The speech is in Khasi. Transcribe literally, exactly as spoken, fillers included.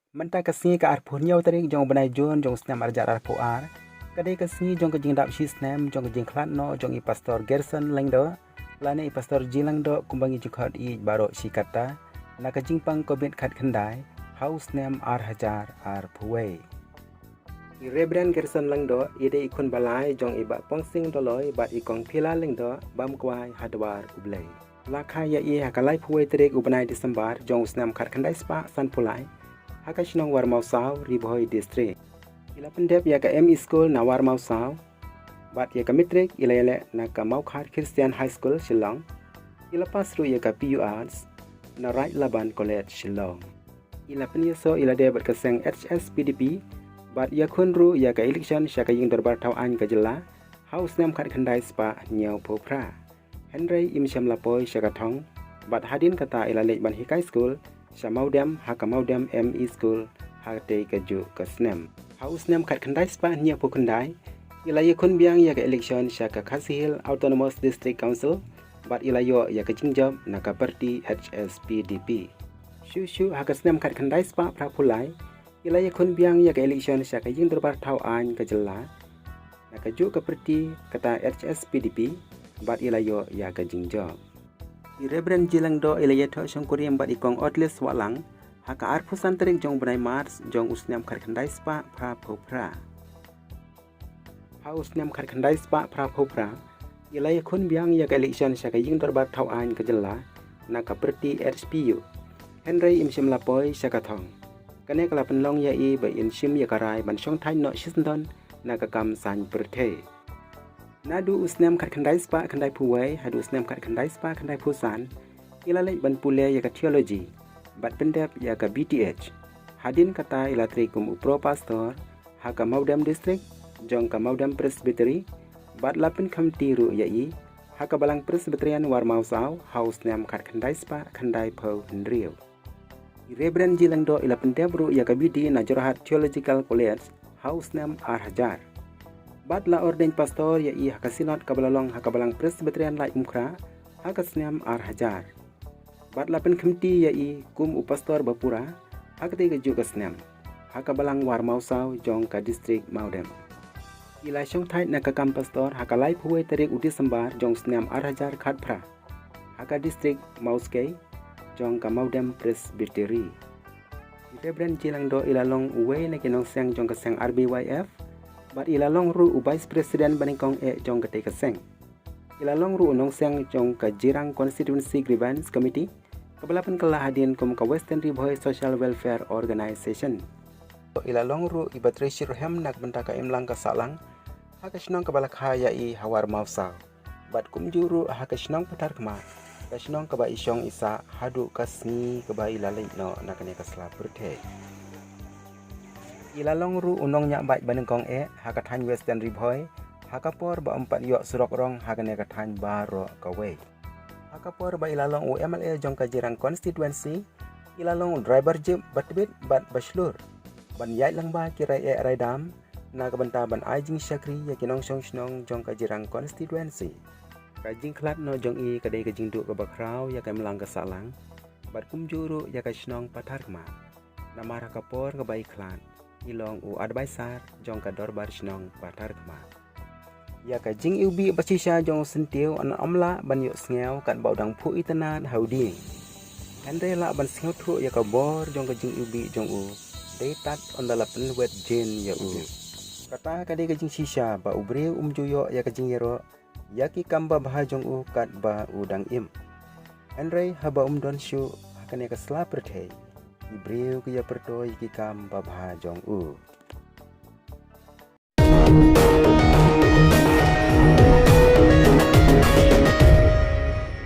Mynta ka sngi ka arphew hynñiew tarik jong u bnai Jun jong u snem arhajar arphew ar, ka dei ka sngi jong ka jingdap shi snem jong ka jingkhlad noh jong i Pastor Gerson Lyngdoh lane i Pastor G Lyngdoh kumba ngi ju khot ïa i baroh shi katta, na ka jingpang covid khatkhyndai ha u snem arhajar arphew wei. I Reverend Gerson Lyngdoh i dei i khun balai jong i Bah Pongsing Dolloi bad i Kong Phila Lyngdoh, bam kwai ha dwar U Blei. La kha ïa i ha ka laiphew wei tarik u bnai December jong u snem khatkhyndai spah sanphew lai ha ka shnong Warmawsaw, Ri Bhoi District. I la pyndep ïa ka M E School na Warmawsaw bad ïa ka Matric i la ïaleh na ka Mawkhar Christian High School, Shillong. I la pass ruh ïa ka P U Arts na Raid Laban College, Shillong. I la pynïasoh i lade bad ka seng H S P D P bad ïakhun ruh ïa ka election sha ka Ïing Dorbar Thaw Aiñ ka jylla ha u snem khatkhyndai spah hynñiewphew phra. Hynrei im shym la poi sha ka thong bad hadien kata i la leit ban hikai skul sha Mawdem ha ka Mawdem M E School ha katei kajuh ka snem. Ha u snem khatkhyndai spah hynñiewphew khyndai i la ïakhun biang ïa ka election sha ka Khasi Hills Autonomous District Council bad i la ïoh ïa ka jingjop na ka party H S P D P. Shuh shuh ha ka snem khatkhyndai spah phraphew lai i la ïakhun biang ïa ka election sha ka Ïing Dorbar Thaw Aiñ ka jylla na kajuh ka party kata H S P D P bad i la ïoh ïa ka jingjop. I Reverend G Lyngdoh i la ïathoh shongkurim bad i Kong Otles Wahlang ha ka arphew san tarik jong u bnai March jong u snem khatkhyndai spah phraphew phra. Ha u snem khatkhyndai spah phraphew phra i la ïakhun biang ïa ka election sha ka Ïing Dorbar Thaw Aiñ ka jylla na ka party H P U. Hynrei im shym la poi sha ka thong. Kane ka la pynlong ïa i ba in shim ïa ka rai ban shongthait noh shisyndon na ka kam saiñ pyrthei. Naduh u snem khatkhyndai spah khyndaiphew wei haduh u snem khatkhyndai spah khyndaiphew san i la leit ban pule ïa ka theology bad pyndep ïa ka B Th. Hadien kata i la trei kum u pro pastor ha ka Mawdem District jong ka Mawdem Presbytery bad la pynkhamti ruh ïa i ha ka Balang Presbyterian Warmawsaw ha u snem khatkhyndai spah khyndaiphew hynriew. I Reverend G Lyngdoh i la pyndep ruh ïa ka B D na Jorhat Theological College ha u snem arhajar. Bad la ordain pastor ïa i ha ka synod kaba la long ha ka Balang Presbyterian Laitumkhrah ha ka snem arhajar. Bad la pynkhamti ïa i kum u pastor bapura ha katei kajuh ka snem ha ka Balang Warmawsaw jong ka district Mawdem. I la shongthait na ka kam pastor ha ka laiphew wei tarik u December jong u snem arhajar khatphra ha ka district Mawskei jong ka Mawdem Presbytery. I Reverend G Lyngdoh i la long uwei na ki nongseng jong ka seng R B Y F bad i la long ruh u Vice President banyngkong eh jong katei ka seng. I la long ruh u nongseng jong ka Jirang Constituency Grievance Committee kaba la pynkylla hadien kum ka Western Ri Bhoi Social Welfare Organization. I la long ruh i ba trei shitrhem na ka bynta ka imlang ka sahlang ha ka shnong kaba la kha ïa i ha Warmawsaw bad kumjuh ruh ha ka shnong Patharkhmah, ka shnong kaba i shong i sah haduh ka sngi kaba i la leit noh na kane ka sla pyrthei. I la long ruh u nongñiah bike banyngkong eh ha ka thaiñ Western Ri Bhoi ha ka por ba um pat ïoh surok rong ha kane ka thaiñ baroh kawei. Ha ka por ba i la long u M L A jong ka Jirang Constituency i la long u driver jeep ba tbit bad ba shlur ban ïaid lyngba ki rai eh rai dam na ka bynta ban ai jingshakri ïa ki nongshong shnong jong ka Jirang Constituency. Ka jingkhlad noh jong i ka dei ka jingduh kaba khraw ïa ka imlang ka sahlang bad kumjuh ruh ïa ka shnong Patharkhmah. Namar ha ka por kaba i khlad i long u advisor jong ka dorbar shnong Patharkhmah. Ïa ka jingiwbih ba shisha jong u syntiew yn ym lah ban ïohsngew katba u dang phuh itynnad ha u dieng. Hynrei lah ban sngewthuh ïa ka bor jong ka jingiwbih jong u dei tad ynda la pynwet jin ïa u. Kata ka dei ka jingshisha ba u briew um ju ïoh ïa ka jingïaroh ïa ki kam babha jong u katba u dang im. Hynrei haba um don shuh ha kane ka sla pyrthei, ki briew ki ïa pyrto ïa ki kam babha jong u.